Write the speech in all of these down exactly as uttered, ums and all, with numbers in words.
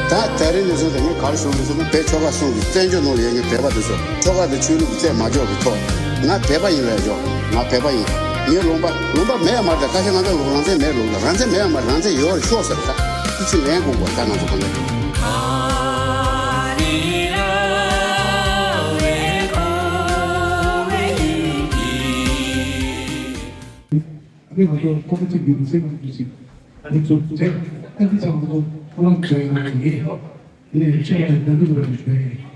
ད་དེ་རིང་ནས་བཟུང་སྟེ་ངས་ག་རེ་ཞུ་འདོད་ཟེར་ན། བོད་ཆོལ་ཁ་གསུམ་གྱི་བཙན་བྱོལ་ནང་ལ་ཡོད་མཁན་བོད་པ་དེ་ཚོ་ཆོལ་ཁ་དང་ཆོས་ལུགས་ཀྱི་རྩོད་མ་འཇོག་གི་ཐོག་ང་བོད་པ་ཡིན་ལབ་ཆོག་ང་བོད་པ་ཡིན། ངའི་ལུང་པ་ལུང་པ་མེད་ཡ་མ་རེད། ད་ཁ་ཤས་ང་ཚོ་ལུང་རང་བཙན་མེད་ལུགས་ལ། རང་བཙན་མེད་ཡ་མ་རེད། རང་བཙན་ཡོད་རེད་ཤོག་ཟེར། ད་དེ་ཚོ་ལན་དགོས་པ། ད་ང་ཚོ་གང་ག་ཨ་ནི་ང་ཚོ་ཁོ་པ་ཚོ་གི་མི་ཚེ་གང་དུ་ཞིག་ཨ་ནི་ཚོ་ཚེ་ཨ་ནི་ཚང་མ་ཁོ་རང་ཚོ་ཡིན་ན་ཡིན། ཨ་ནི་ཆེ་བ་ནི་ད་འདི་འདྲ་ཞིག་རེད།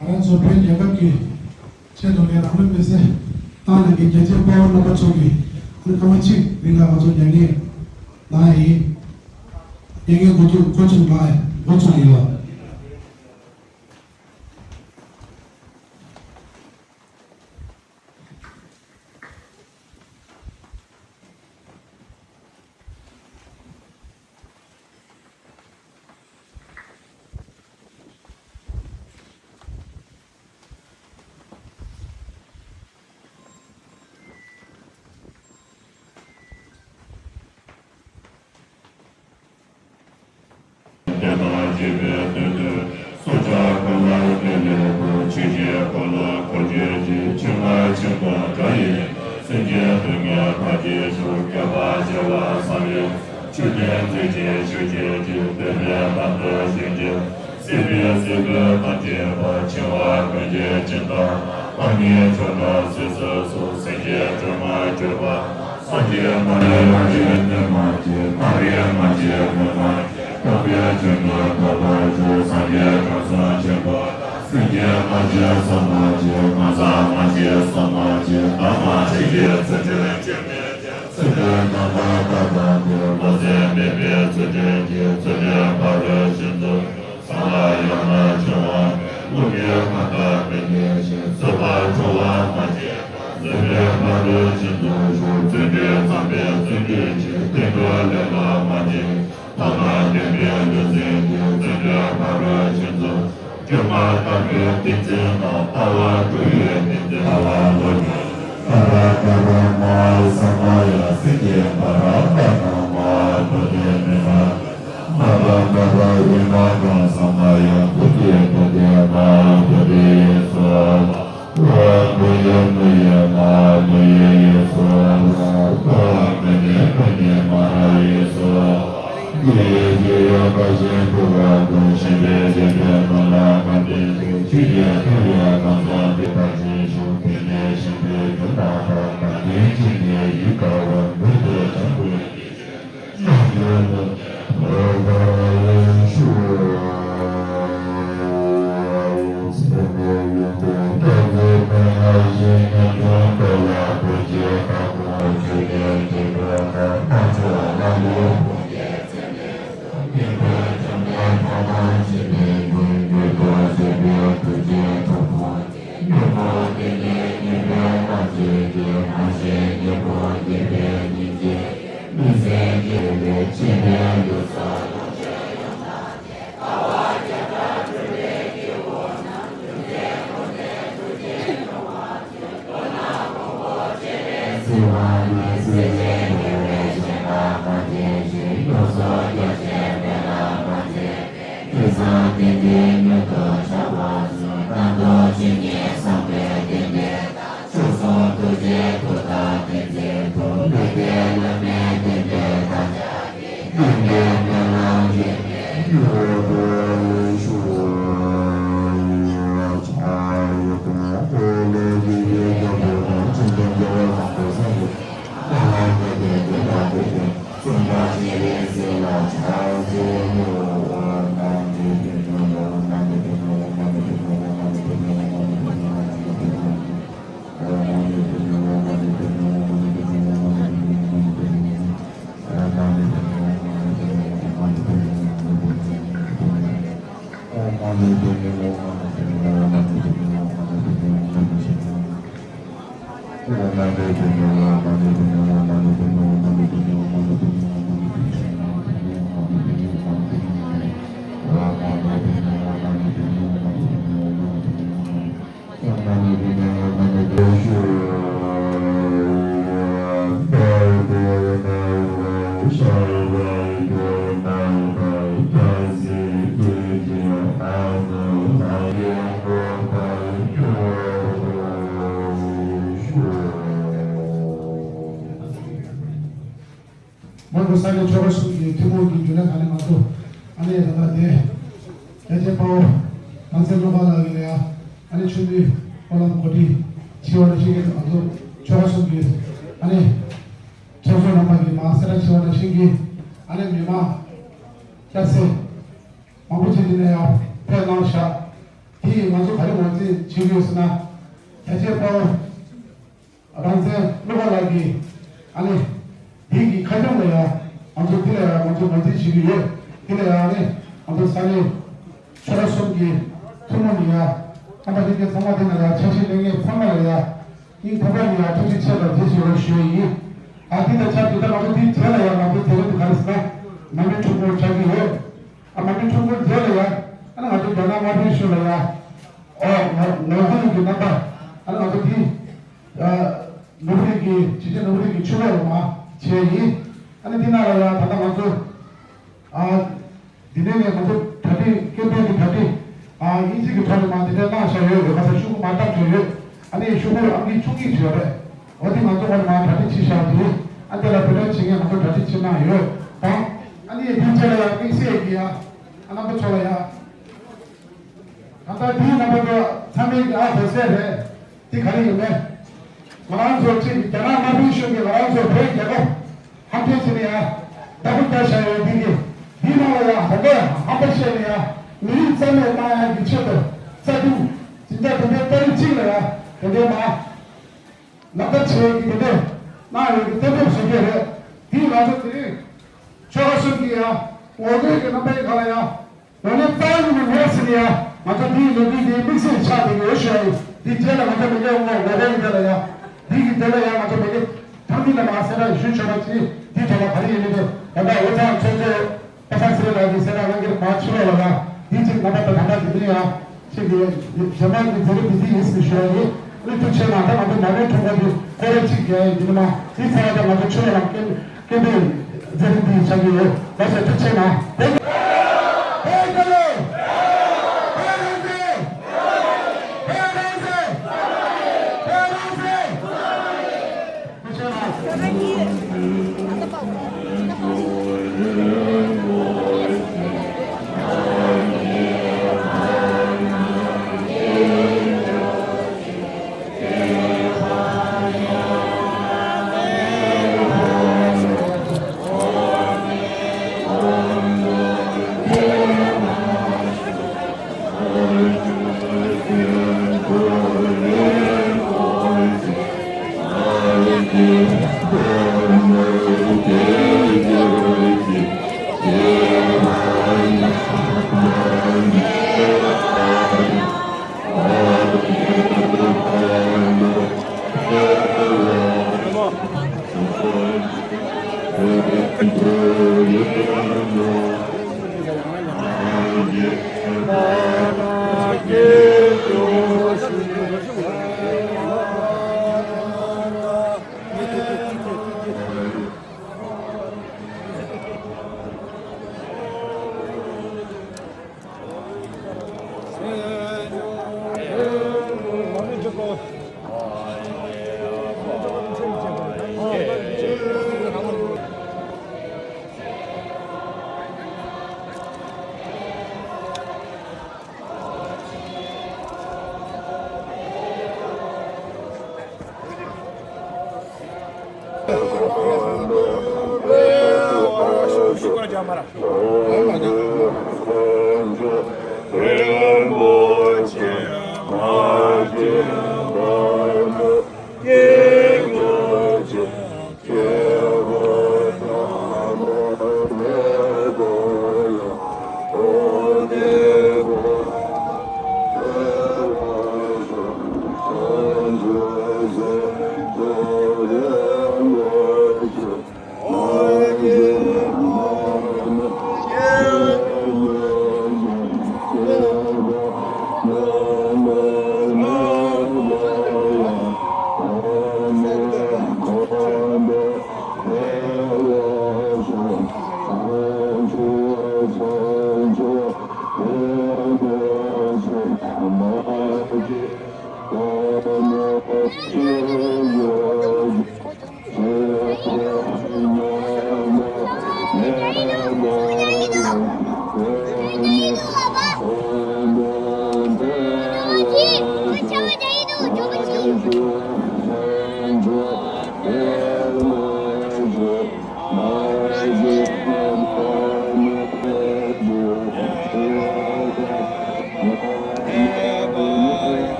ང་རང་ཚོ་བོད་རྒྱལ་ཁབ་ཀྱི་ཆེད་དུ་ངས་རང་ལུས་མེར་སྲེག་བཏང་གནང་མཁན་རྒྱལ་གཅེས་དཔའ་བོ་རྣམ་པ་ཚོ་གི་ཨ་ནི་སྐར་མ་གཅིག་རིང་ལ་ང་ཚོ་མྱ་ངན་ལངས་ཡིན། མྱ་ངན་འགོ་ཚུགས་འགོ་ཚུགས་ལ་འགོ་ཚུགས་ཡིན་ལ། དེ་དང་བཅས་པའི་དོན་དུ། སྲོག་ཆགས་ཀུན་ལ་བདེ་ལེགས་འབུལ། ཆོས་ཀྱི་འཁོར་ལོ་འཁོར་བཅས་ཀྱི། ཕྱི་ནང་ཆེན་པོ་དགྲ་ཡི་ལན། སེམས་ཅན་སྡུག་བསྔལ་ཐམས་ཅད་སེལ། བསྐལ་པ་བྱེ་བ་ཚང་བའི། ཆོས་ལྡན་མཛོད་ཆེན་ཆོས་ཀྱི་རྗེ། འདོད་པའི་ལམ་དུ་ཞིང་སྐྱེ། སྲིད་པའི་སྲིད་པའི་གཏམ་ཆེན་པོ། འཆིང་བ་ཀུན་གྱི་སྦྱིན་བདག་དཔག་མེད་མཆོག་དང་སྲིད་གསུམ་མཚུངས། སེམས་ཅན་སྒྲོལ་མ་གྱུར་པ། སངས་རྒྱས་མ་ལུས་མ་བྱས་ནི་མ་བྱས། མ་རིག་མ་བྱས་ནི་མ་བྱས། དམ་པའི་ཆོས་ནི་ཐོབ་པར་ཤོག་སངས་རྒྱས་དྲང་སྲོང་ཆེན་པོ་དང་། སེམས་བསྐྱེད་མ་བྱས་བསམ་མ་བྱས། ང་བསམ་མ་བྱས་བསམ་མ་བྱས། དམ་པ་ཆོས་ཀྱི་ཚུལ་ཁྲིམས་ཀྱི་མེ་ལྕེ། ཚུལ་ཁྲིམས་རྣམ་པར་དག་པ་སྟེ། བློ་ཟད་མེད་པའི་ཚུལ་ཁྲིམས་ཀྱིས། ཚུལ་ཁྲིམས་ཕ་རོལ་ཕྱིན་དུ། སངས་ལ་ཡང་ན་བྱོན་པ། བློ་གྲོས་མ་དག་པའི་ལས་ཀྱིས། རྩོད་པ་འཁྲུལ་བ་མ་བྱས། བརྩོན་འགྲུས་མ་ལུས་ཤིན་ཏུ་ཞུགས། བརྩོན་འགྲུས་བརྩམས་པས་བརྩོན་འགྲུས་ཆེ། བསྟན་འགྲོ་ལས་ལ་མ་བྱེད། ཐ་མ་དམ་པའི་ལུས་རྩལ་གྱིས། བརྩོན་འགྲུས་ཕ་རོལ་ཕྱིན་དུ། སྒྱུ་མ་ལྟ་བུའི་ཏིང་འཛིན་དང་། ལྟ་བ་དྲུག་ཡོད་ཏིང་འཛིན། ལྟ་བ་ལོ་རྒྱུས། ཏཱ་ར་ཏཱ་ར་མ་ཧཱ་ས་མ་ཡ། སེང་གེ་འབར་བ་དང་མ་ཧཱ་བོ་དྷི་མེ་ཏྲ། མ་ཏཱ་ཏཱ་ར་ཨི་མ་ཀ་ས་མ་ཡ། བོ་དྷི་བོ་དྷི་མ་ཧཱ་བོ་དྷི་ཡེ་སྭཱ་ཧཱ། ཨོཾ་བོ་དྷི་མུ་ཡེ་མ་ཧཱ་མུ་ཡེ་ཡེ་སྭཱ་ཧཱ། ཨོཾ་མུ་ནེ་མུ་ནེ་མ་ཧཱ་ཡེ་སྭཱ་ཧཱ། ཀྱེ་ཡེ་ཀྱེ་ཡོ་བཀའ་བཞིན་སྒྲུབ་པར་སྟོན། གཞན་ཕན་བྱེད་པའི་སྨོན་ལམ་མ་བསྟེན་ཏེ། ཆོས་ཀྱི་ཐུགས་ལ་གང་ཟག་འདི་དག་གཞན་ཞུགས། དེ་ནས་གཞན་ཕན་རྒྱུ་མ་ཐོབ། དག་ལྡན་ཅན་ནི་ཡིད་དགའ་བར། མི་འདོད་བྱམས་པོའི་ཡིད་ཀྱིས། རྟེན་འབྲེལ་མྱུར་དུ་བྱ་བར་ཤོག། རྟག་ཏུ་ཇི་སྙེད་བསམ་པའི་རྟེན་འབྲེལ་དག། མཆོག་གསུམ་ཐུགས་རྗེའི་མཐུ་དང་མཐུན་རྫས་ཐོབ། འདི་ལྟའི་བླ་མའི་རྟེན་འབྲེལ་དག་བྱ་གི། རྟེན་འབྲེལ་སྨོན་ལམ་འདི་ནི་མྱུར་དུ་ཤོག། མ་འགྲོ་ས་ནས་ཆོལ་ཁ་གསུམ་གྱི་ཐུན་མོང་གི་རྒྱུན་ལས་ཁང་ནས་མ་གཏོགས། ཨ་ནི་ད་ལྟ་དེ་རྒྱལ་གཅེས་དཔའ་བོ་རང་བཙན་བློ་དགའ་ལགས་ཀྱིས་ལ་ཡ། ཨ་ནི་ཆུ་མོའི་སྨོན་ལམ་གོ་སྒྲིག་ཕྱི་བ་ལ་ཤེས་མཁན་དུ་ང་ཚོ་ཆོལ་ཁ་གསུམ་གྱི་ཨ་ནི་ཚོགས་གཙོ་རྣམ་པ་གིས་མ་སེ་ར་ཕྱི་བ་ལ་ཤེས་ཀྱི་ཨ་ནི་མི་མང་སྐྱ་སེར་མང་པོ་ཅིག་གིས་ལ་ཡ་ཕེབས་གནང་བཞག་དེ་ཡིས་ང་ཚོ་ག་རེ་ངོས་འཛིན་བྱེད་ཀྱི་ཡོད་ཟེར་ན། རྒྱལ་གཅེས་དཔའ་བོ་རང་བཙན་བློ་དགའ་ལགས་ཀྱིས་ཨ་ནི་འདི་གི་ཁ་སྐྱོང་ལ་ཡ་ང་ཚོ་འདི་ལ་ཡ་ང་ཚོ་ངོས་འཛིན་བྱེད་ཀྱི་ཡོད། འདི་ལ་ཡ་ཨ་ནི་ང་ཚོ་ས་གནས་ཆོལ་ཁ་གསུམ་གྱི་ཐུན་མོང་ནས་ཡ་རྣམ་པ་ལྷན་རྒྱས་ཚང་མ་འདི་ལ་ཡ་ཆ་ཤས་ལེན་མཁན་ཚང་མ་ལ་ཡ་སྙིང་ཐག་པ་ནས་ཡ་ཐུགས་རྗེ་ཆེ་དང་རྗེས་སུ་ཡི་རང་ཞུ་ཡི་ཡིན། ཨ་འདི་དང་ཆབས་ཅིག་ད་ང་ཚོ་འདིའི་རྗེས་ལ་ཡ་ང་ཚོ་དེ་རིང་དུ་ག་རེ་ཟེར་ན་མ་མི་ཁྲོམ་སྐོར་ཆགས་ཀྱི་ཡོད། ཨ་མ་མི་ཁྲོམ་སྐོར་རྗེས་ལ་ཡ་ཨ་ནི་ང་ཚོ་རྒྱ་ནག་དམར་པོའི་གཞུང་ལ་ཡ་ཨོ་ངོ་ངོ་རྒོལ་གྱི་རྣམ་པ་ཨ་ནི་ང་ཚོ་འདི། ནོར་བུ་རིགས་ཀྱི་ཇི་བཞིན་ནོར་བུ་རིགས་ཀྱི་ཆུ་ལོག་མ་བྱས་ཡིན། ཨ་ནི་འདི་ནང་ལ་ཡང་ད་ལྟ་ང་ཚོ་ཨ་འདི་ནས་ནས་ང་ཚོ་གྲ་སྒྲིག་སྐད་འབོད་ཀྱི་གྲ་སྒྲིག་ཨ་དབྱིན་ཇི་གི་ཐོག་ནས་མ་འདི་འདྲ་གནང་བཞག་ཡོད་རེད། ཁ་སང་ཤོག་གུ་མ་བཏབ་བྱས་ཡོད། ཨ་ནི་ཤོག་གུ་ཨང་ཀི་བཅུ་གཉིས་བྱས་ཡོད་རེད། འོ་འདི་ང་ཚོ་ངོ་ནས་མ་གྲ་སྒྲིག་བྱས་བཞག་འདི་ཨ་འདི་ལ་བོད་ལ་བྱེད་མཁན་ང་ཚོ་གྲ་སྒྲིག་བྱེད་གནང་ཡོད་དང་། ཨ་ནི་འདི་བྱས་ལ་ཡང་དམིགས་བསལ་གྱི་ཡང་ཨ་རྣམ་པ་ཚོ་ལ་ཡང་། ད་ལྟ་དེའི་རྣམ་པ་ཚོ་ཚང་མས་ཀྱི་ཨ་གོ་གསལ་རེད། དེ་ག་རེ་ཡིན་མེད། ང་རང་ཚོ་གཅིག་རྒྱ་ནག་དམར་པོའི་གཞུང་གིས་ང་རང་ཚོ་བོད་རྒྱལ་ཁབ་ཧམ་ཐོན་བྱས་ནས་ཡ་བདག་པོ་རྒྱག་བཞག་ཡོད་འདི་གི་འདིའི་ནང་ལ་ཡ་ཧོ་ག་ཧམ་པ་བཤད་ནས་ཡ་མི་རིགས་རྩ་མེད་གཏང་ཡག་གི་ཆེད་དུ་རྩ་ཁྲིམས་འཛིན་གྲྭ་དེ་འདྲའི་ཏ་རིག་གཅིག་ལ་ཡ་དེ་འདྲའི་མ་ལག་བསྟར་བྱེད་ཡག་གི་དེ་འདྲའི་གནང་ཡོད་ཀྱི་གཏན་འབེབས་བཟོ་གི་རེད། འདིས་ང་ཚོ་དེ་རིང་ཆོལ་ཁ་གསུམ་གྱི་ཡ་ངོ་རྒོལ་གྱི་རྣམ་པའི་སྒང་ལ་ཡ། ང་ནི་རྩ་བ་ཉིད་ནས་མེད་ཟེར་ནས་ཡ། ང་ཚོ་འདིའི་ལས་འགུལ་འདིའི་དམིགས་བསལ་ཆགས་བསྡད་ཡོད་ཞུ་ཡ་ཡིན། འདི་རྗེས་ལ་ང་ཚོ་མི་སྒེར་ངོ་ངོ་རྒོལ་ཡིན་དེ་ལ་ཡ། འདི་གི་དེ་ལ་ཡ་ང་ཚོ་མི་སྒེར་ཐང་འདི་ལ་མ་ཟེར་ན་ཞུ་ཆོག་པ་ཅིག་འདི་ཐོག་ལ་ག་རེ་ཡིན་མིན་དེ་ད་ལྟ་འུ་ཚང་ཚོ་ཚོ་པ་སངས་ཚེ་རིང་ལགས་ཀྱིས་ཟེར་ན་ང་གིར་མ་ཕྱི་ལོགས་ལ་ཡ། འདི་ཅིག་ང་པ་ད་ད་ལྟ་འདི་ཡ། ཅིག་གི་ཇ་མ་གི་ཛི་རི་བི་ཛི་ཡིན་ཟེར་ཞུ་ཡ་ཡིན། ཨ་ནི་ཐུགས་རྗེ་ཆེ་གནང་། ད་ང་ཚོ་མ་མོའི་ཁྲོམ་སྐོར་འདི་སྐོར་ར་གཅིག་རྒྱག་ཡ་ཡིན། འདི་ནི་མ་འདི་ཚར་ཡ་ད་ང་ཚོ་ཆུ་ལ་ལ་སྐད་སྐད་འབོད་མཛད་རིམ་འདི་ཆགས་ཀྱི་ཡོད། ལགས་སོ་ཐུགས་རྗེ་ཆེ་གནང་། བོད་རྒྱལ་ལོ། བོད་རང་བཙན། བོད་རང་བཙན། བོད་རང་བཙན།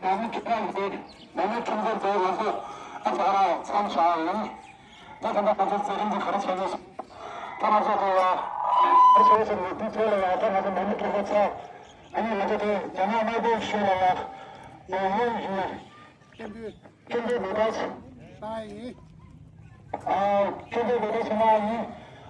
ནང་མི་ཁྲིམས་འཛིན་དེ་ནང་མི་ཁྲིམས་འཛིན་དེ་ང་ཚོ་ཨ་ཙི་ཨ་རག་མཚམས་བཞག་ཡིན། ད་ད་ལྟ་ང་ཚོ་རྩེད་རིམ་འདི་ག་རེ་བྱས་ནས་སོང་། ད་ང་ཚོ་དེ་ལ་ག་རེ་བྱས་ནས་སོང་། འདི་ཚོ་ལ་ཡང་ད་ང་ཚོ་ནང་མི་ཁྲིམས་འཛིན་ཚོ་ཨ་ནི་ང་ཚོ་དེ་རྒྱ་ནག་དམར་པོའི་ཤུལ་ལ་ཡང་ཡང་ཡོད་ཡིན། སྐད་འབོད་ལོ་ཏོག་ཙམ་བཏང་ཡིན། ཨ། སྐད་འབོད་ལོ་ཏོག་ཙམ་གནང་ཡིན།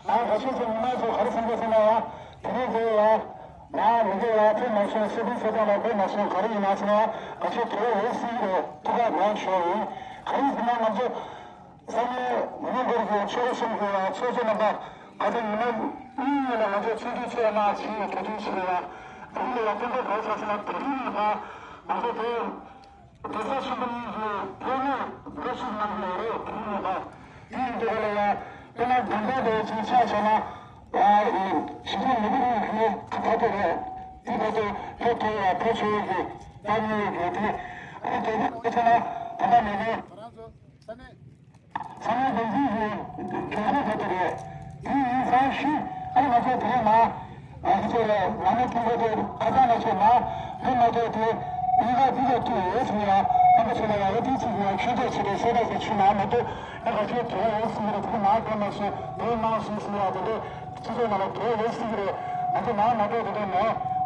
ཨ། ག་ཤེད་ཚོ་མི་མང་ཚོ་ག་རེ་བསམ་གྱི་ཟེར་ན་ཡང་དེ་རིང་དེ་ཡང་མ་མི་དགོས་ཡང་དེ་མ་སོང་སྲིད་དོན་ཚོགས་པ་ལ་དེ་མ་སོང་ག་རེ་ཡིན་ན་ཟེར་ན་ཡང་ག་ཤེད་དེ་རིང་འོས་སྲིད་ཀྱི་ཐུགས་ཁག་མང་ཤོས་ཡིན། ག་རེ་ཟེར་ན་ང་ཚོ་ས་གནས་མི་མང་སྒེར་གྱི་ཆོལ་ཁ་གསུམ་གྱི་ཡང་ཚོགས་གཙོ་རྣམ་པ་ག་ཚོད་ཉི་མ་གཉིས་ལ་ང་ཚོ་ཆིབས་བསྒྱུར་ཆེད་མ་ཕྱིན་གྲོས་མཐུན་ཞིག་ལ་དེ་རིང་ལ་ཡང་སྐད་འབོད་ག་རེ་བྱས་ཟེར་ན་དེ་རིང་ནས་ཕར་ང་ཚོ་དེ། དེ་ས་ཆེན་པོ་གཉིས་ཀྱི་ཐོག་ནས་འགྲོ་ཞིག་གནང་གི་ཡོད་རེད། དེ་ཡིན་པ་དེ་ཡིན་དུས་ལ་ཡང་དཔེར་ན་དགོན་པ་དེ་ཚོ་ཆ་བཞག་ན་ཡང་ཞི་བདེ་མི་སྡེ་གཉིས་ཀྱི་ཁ་ཐོག་རེད། དེ་བར་དུ་ཐོག་ཐོག་ཡང་ཐོག་ཆེ་བའི་གི་བཏང་མྱོང་ཡོད་རེད། དེ་ཨ་དེ་ནི་དེ་ཚོ་ན་ད་ལྟ་ནས་ནི་ས་གནས་དེ་ཚོའི་གི། དེ་ན། ང་ཚོ་ལ་ང་མི་ཕུང་པོ་དེ་ཁ་སང་ང་ཚོ་ན་ཕུང་མ་ཐོག་དེ་ཡིན་ཁ་དེ་ལ་ཐུག་ཡོད་ཟེར་ཡ། རྣམ་པ་ཚོ་ལ་ཡ་ལ་དེ་ཚིག་ཡ་ཁྱོད་ཚོ་བྱེད་པའི་སེ་ད་ཟེར་ཆུ་ན་མ་ཐོག་ཡ་ཁ་ཚོ་དེ་ཡོད་ཟེར་ཡ་ཐུག་ན་དེ་མ་སོང་དེ་མ་སོང་ཟེར་ཡ་དེ་འདྲ་སྤྱི་ཚོགས་ནང་ལ་དེ་ཡོད་ཟེར་གི་རེད། ང་ཚོ་ན་མ་ཐོག་དེ་འདྲ་མ་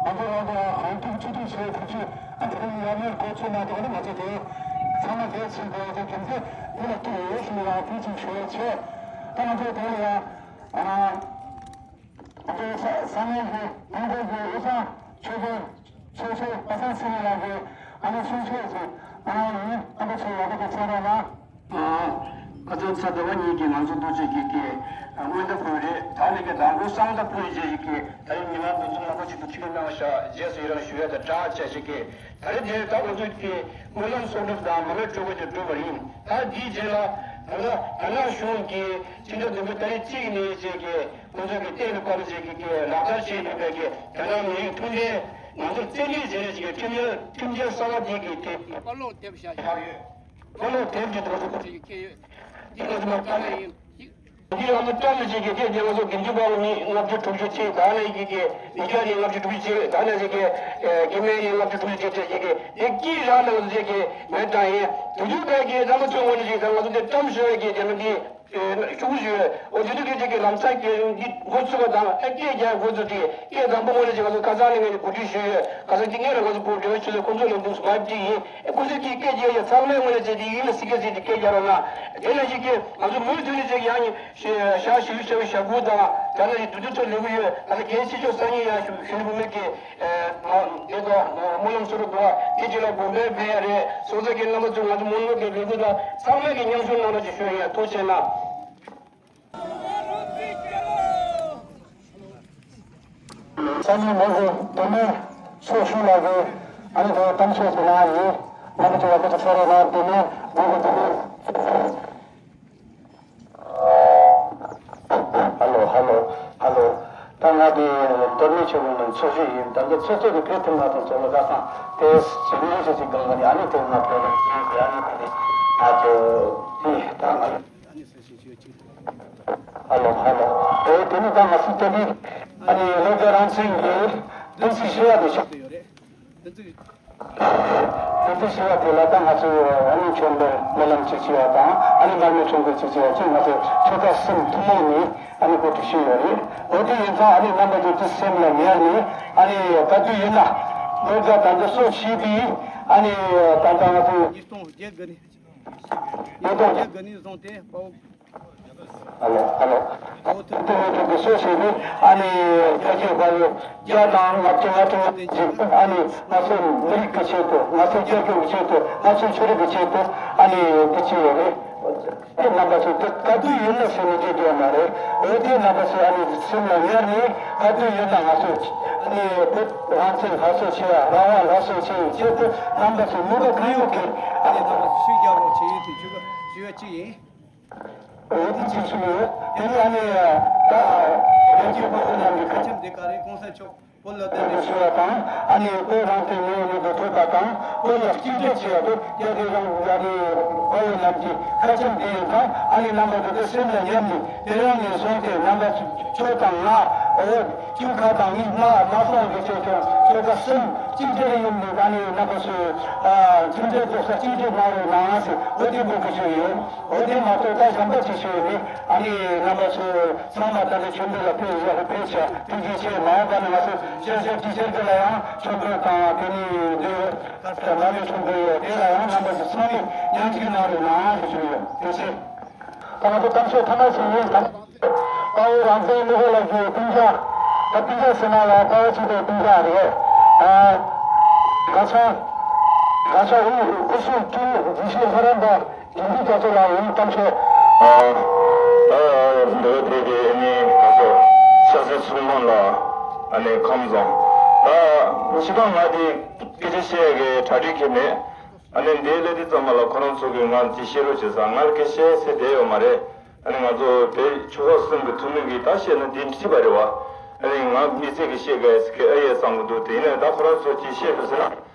ང་ཚོ་རང་ཚོ་གང་ཐུབ་ཅི་ཐུབ་བྱས་ཐུབ་ཆུ་ཨ་དེ་རིང་ཡ་མེར་གོ་ཚོད་མ་ཐོག་ནི་ང་ཚོ་དེ་ཚང་མ་དེ་ཚིག་དེ་དེ་ཁྱོད་ཚོ་དེ་ལ་ཐུག་ཡོད་ཟེར་ཡ་དེ་ཚིག་ཞུ་ཡ་ཆེ། ད་ང་ཚོ་དེ་ལ་ཡ། ང་ཚོའི་ས་ས་གནས་ཀྱི་ཏང་ཙུའུ་གི་དབུས་གཙང་ཆོས་རྒྱལ་ཚོགས་གཙོ་པ་སངས་ཚེ་རིང་ལགས་ཀྱིས་ཨ་ནི་གསུང་ཆོས་སུ་ཨ་ནི་ཨ་ནི་ཚོ་ཡག་པོ་གི་ཚོགས་ར་ལ། ཁ་སང་ཚ་ཟླ་བ་གཉིས་ཀྱི་ང་ཚོ་ཐུགས་རྗེ་ཆེ་གི་སྔོན་བརྡ་ཕུལ་རེད། ད་ནི་གི་མདང་དགོང་གསང་བརྡ་ཕུལ་རྗེས་ཀྱི་ད་ནི་མི་མང་འདུ་འཛོམས་མང་པོ་ཞིག་ཏུ་ཆིབས་གནང་བཞག་རྗེས་སུ་ཡི་རང་ཞུ་ཡ་དང་སྦྲགས་བྱས་ཤིག་གི་ད་རེས་དེར་ད་ང་ཚོ་གི་སྨོན་ལམ་གསོག་སྒྲུབ་དང་མ་ལོས་སྤྲོ་པོ་དེ་གྲུབ་པ་ཡིན། ད་འདིའི་རྗེས་ལ་ད་ལྟ་རྒྱ་ནག་གཞུང་གིས་ཕྱི་ཟླ་བདུན་པའི་ཏ་རིག་གཅིག་ནས་བྱས་ཀྱི་ཁོང་ཚོ་གི་གཏན་ལ་ཕབ་བྱས་ཀྱི་ལག་བསྟར་བྱས་ཡོད་པའི་གི་རྒྱ་ནག་མི་རིགས་མཐུན་སྒྲིལ་ང་ཚོར་བཙན་ཁྲིད་བྱས་ནས་ཀྱི་ཁྲིམས་འཆར་ཁྲིམས་འཆར་གསར་བ་དེ་གི་ཐད་ཀྱི་བཀའ་སློབ་དེབ་བཞག་ཡོད། བཀའ་སློབ་དེབ་ཀྱི་ཐོག་ཏུ་ཁོང་ཚོ་གི་འཁྱེར་ཡོད། འདི་ང་ཚོ་མ་བཀའ་ལན་ཡིན། འདི་ང་ཚོ་བཀྲམ་ནས་བྱེད་ཀྱི་དེ་དེ་ང་ཚོ་དགུན་ཆུ་པ་ལ་མི་ལྔ་བཅུ་དྲུག་ཅུ་ཅིག་ད་ནས་ཀྱི་ཀྱི་མི་སྐྱ་ནི་ལྔ་བཅུ་དྲུག་ཅུ་ཅིག་ད་ནས་ཀྱི་ཀྱི་སྐྱེ་དམན་ནི་ལྔ་བཅུ་དྲུག་ཅུ་ཅིག་བྱེད་ཀྱི་དེ་ཀྱི་རང་ནང་ཚོ་ཀྱི་མེད་དང་ཡིན། དུ་དུ་བས་ཀྱི་རང་མ་ཚོ་ངོ་ནས་ཀྱི་ད་ང་ཚོ་དེ་བཀྲམ་ཞུ་བས་ཀྱི་དེ་ནི་འདི་ཤུགས་ཞུ་འོ་དུ་དུ་ཀྱི་ཅིག་གི་ལམ་སང་ཀྱི་འདི་འགོ་ཚུགས་པ་དང་ཨ་སྐད་རྒྱག་འགོ་ཚུགས་ཏེ་སྐད་དང་པོ་ངོ་ནས་ཀྱི་ང་ཚོ་ཁ་སང་ནས་ངས་གོ་སྒྲིག་ཞུ་ཡོད། ཁ་སང་ཀྱི་ངས་རང་ང་ཚོ་བོད་འབྲེལ་བ་ཆུ་ཚོད་ཁོང་ཚོ་ལ་འདུག་སུ་བབ་ཀྱི་ཡིན། ཨེ་ཁོ་ཚོས་ཀྱིས་སྐད་རྒྱག་ཡ་ཚང་མས་དངོས་གནས་བྱས་ཏེ་ཡིན་ལ་སི་ཀ་ཟིག་དེ་སྐད་རྒྱག་རོགས་གནང་། དེ་ནང་བཞིན་གྱི་ང་ཚོ་མུ་མཐུད་ནས་ཅིག་ཡང་ཞག་ཞུ་ཞུ་ཞག་དགུ་དང་ད་ནང་བཞིན་དུས་ཚོད་ལས་འགུལ་ཡོད། ད་ནི་གལ་ཆེ་ཤོས་སང་ཉིན་ཡང་ཞུ་ཞུ་ནི་བུ་མེད་ཀྱི་དེ་ཚོ་སྨོན་ལམ་སོ་རུ་འགྲོ་བ་དེ་ཅིག་ལ་དགོན་པའི་ཕན་ཡ་རེད། སོང་ཙང་གི་རྣམ་པ་ཚོས་ང་ཚོ་སྨོན་ལམ་གྱི་ལས་འགུལ་དང་ཚང་མས་ཀྱི་མཉམ་ཞུགས་གནང་རོགས་ཅིག་ཞུ་ཡ་ཐུགས་རྗེ་གནང་། ས་གནས་མི་དབུ་བདེ་མོ་ཚོ་ཞུ་ལ་དགོས། ཨ་ནི་དེ་གཏམ་བཤད་ཀྱི་ནང་ཡིན། ང་ཚོ་བ་ཚོ་ཚོ་རེ་ན་བདེ་མོ་དགོས་དགོས་དགོས། ཧ་ལོ་ཧ་ལོ་ཧ་ལོ། ད་ང་དེ་མདོ་སྨད་ཆུ་བོ་ནས་ཚོགས་ཞུགས་ཡིན། ད་ལྟ་ཚོགས་གཙོ་དེ་བོད་ཐུན་མ་དང་ཚོགས་ལ་ཁ་སང་དེ་ཞིག་ངོ་ཤེས་ཤིག་གང་ག་ནས་ཨ་ནི་དེ་ང་བོད་ལ་ཞིག་ཨ་ནི་དེ་ཨ་ཚོ་དེ་ད་ང་ཧ་ལོ་ཧ་ལོ། ཨེ་དེ་ནི་ད་ང་སྲིད་དོན་ནི་ཨ་ནི་ལོ་བརྒྱ་རང་བཙན་གྱི་བདུན་ཚིགས་ཞེས་པ་དེ་ཤོག་དེ་ཡོད་རེད། བདུན་ཚིགས་ཞེས་པ་དེ་ལ་ད་ང་ཚོས་ཨ་ནི་ཆོས་འབེལ་སྨོན་ལམ་གཅིག་བྱས་པ་དང་ཨ་ནི་མར་མེ་ཁྲོམ་སྐོར་གཅིག་བྱས་པ་གཅིག་ང་ཚོ་ཆོལ་ཁ་གསུམ་ཐུན་མོང་ནས་ཨ་ནི་གོ་སྒྲིག་ཞུས་ཡོད་རེད། འོ་དེ་ཡིན་ཙང་ཨ་ནི་རྣམ་པ་ཚོ་དེ་སེམས་ལ་ཉར་ནས་ཨ་ནི་ག་དུས་ཡིན་ན་ལོ་བརྒྱ་ད་ལྟ་སོ་བཞི་པའི་ཨ་ནི་ད་ལྟ་ང་ཚོ་ཉིས་སྟོང་བརྒྱད་དགུ་ནས། ཉིས་སྟོང་བརྒྱད་དགུ་ནས་བཟུང་སྟེ་དཔའ་བོ། ཨ་ལོ་ཨ་ལོ། ཨོ་ཐུབ་ཐུབ་ཐུབ་ཐུབ་སོ་ཞེས་ནི་ཨ་ནི་རྒྱ་ཆེ་དཔའ་བོ་བརྒྱ་དང་ལྔ་བཅུ་ང་དྲུག་ཅིག་ཨ་ནི་ང་ཚོ་མི་རིགས་ཀྱི་ཆེད་དུ་ང་ཚོ་རྒྱལ་ཁབ་ཀྱི་ཆེད་དུ་ང་ཚོ་ཆོས་རིག་གི་ཆེད་དུ་ཨ་ནི་འདི་བྱས་ཡོད་རེད། དེ་རྣམ་པ་ཚོ་དེ་ག་དུས་ཡིན་ན་ཟེར་ནས་བརྗེད་རྒྱུ་མ་རེད། འོ་དེ་རྣམ་པ་ཚོ་ཨ་ནི་སེམས་ལ་ཉར་ནས་ག་དུས་ཡིན་ན་ང་ཚོ་ཨ་ནི་བོད་རང་བཙན་སླར་གསོ་བྱེད་ཡ་རང་དབང་སླར་གསོ་བྱེད་ཡའི་ཆེད་དུ་རྣམ་པ་ཚོ་མི་འདུག་གང་ཡོད་ཀྱི་ཨ་ནི་རྣམ་པ་ཚོ་ཤུགས་རྒྱག་རོགས་བྱེད་ཡིན་དེ་ཞུ་བ་ཞུ་བ་གཅིག་ཡིན། འོ་དེ་ཅིག་ཞུ་ཡོད། དེ་ནི་ཨ་ནི་ད་རྒྱལ་གཅེས་དཔའ་བོ་རྣམས་ཀྱི་ཁ་ཆེམས་འདི་ག་རེ་གོང་ས་མཆོག་བོད་ལ་གདན་འདྲེན་ཞུ་བ་དང་ཨ་ནི་བོད་རང་བཙན་མྱོང་མྱོང་དུ་ཐོབ་པ་དང་བོད་ལ་གཅིག་སྒྲིལ་བྱེད་པ་དེ་རྒྱལ་གཅེས་རང་ཨ་ནི་དཔའ་བོ་རྣམས་ཀྱི་ཁ་ཆེམས་འདི་ཡིན་ཙང་ཨ་ནི་རྣམ་པ་ཚོ་དེ་སེམས་ལ་ཉར་ནས་དེ་རིང་ནས་བཟུང་སྟེ་རྣམ་པ་ཚོ་ཁྱོད་དང་ང་འོ་ཁྱོད་ཁ་དང་མི་མ་མ་སོང་གི་ཆེད་དུ་ཁྱོད་ཁ་སེམས་གཅིག་སྒྲིལ་ཡོང་ནས་ཨ་ནི་རྣམ་པ་ཚོས་མཐུན་སྒྲིལ་རྡོག་རྩ་གཅིག་སྒྲིལ་གནང་རོགས་གནང་ཟེར་འོ་དེ་འབོད་སྐུལ་ཞུ་ཡོད། འོ་དེ་མ་གཏོགས་ད་གཞན་པ་ཅི་ཞུ་ཡོད་མེད། ཨ་ནི་རྣམ་པ་ཚོ་ཚང་མ་ད་ལྟ་ཆོས་འབྲེལ་ལ་ཕེབས་བཞག་ཕེབས་བྱ་ཐུགས་རྗེ་ཆེ། མ་འོངས་པ་ནས་ང་ཚོ་ཤར་ཤར་གྱི་ཤར་གྱི་ལ་ཡང་ཆོས་འབྲེལ་དང་དེ་ནི་འདི་ཡོད་ད་མ་ལུས་ཆོས་འབྲེལ་ཡོད་དེ་ལ་ཡང་རྣམ་པ་ཚོ་ཚང་མས་མཉམ་ཞུགས་གནང་རོགས་གནང་ཞུ་ཞུ་ཡོད། ཐུགས་རྗེ་ཆེ། ད་ང་ཚོ་གཏམ་བཤད་ཐ་མ་ཞིག་ཡིན་ད། དཔའ་བོ་རང་བཙན་སློབ་དཔོན་ལགས་ཀྱི་སྤུན་ཀྱག་ད་སྤུན་ཀྱག་ཟེར་ན་ཡང་དཔའ་བོ་ཆེ་དེ་སྤུན་ཀྱག་རེད། ཨ་ག་ས་ག་ས་དབུས་དབུས་སུ་སྤྲུལ་དགེ་བཤེས་ལྷ་རམས་པ་དགེ་འདུན་རྒྱ་མཚོ་ལགས་ཡིན། གཏམ་བཤད། ཨ་ཨ་འདི་བོད་དེ་གི་ཨ་ནི་ག་ས་ཆབ་སྲིད་ཚོང་དཔོན་ལགས་ཨ་ནི་ཁམས་བཟང་། ད་སྤྱི་བཏང་ང་དེ་སྐད་ཆ་བཤད་ཡ་གི་གྲ་སྒྲིག་གི་མེད། ཨ་ནི་འདིའི་སླེབས་དུས་ཙམ་པ་ལ་ཁོ་རང་ཚོ་གིས་ང་འདི་བཤད་རོགས་བྱེད་ཟེར། ང་ལ་སྐད་ཆ་བཤད་ས་བསྡད་ཡོད་མ་རེད། ཨ་ནི་ང་ཚོ་བོད་ཆོལ་ཁ་གསུམ་གྱི་འཐུས་མི་གིས་ད་བཤད་ན་འདི་འགྲིག་པ་རེད་བ། ཨ་ནི་ང་མི་ཚེ་གི་བཤད་དགོས་ཟེར་གི་ཨ་ཡས་བསམ་གི་འདུག་དེ་ཡིན་ན་ད་ཁོ་རང་ཚོ་གིས་བཤད་རོགས་ཟེར་ན་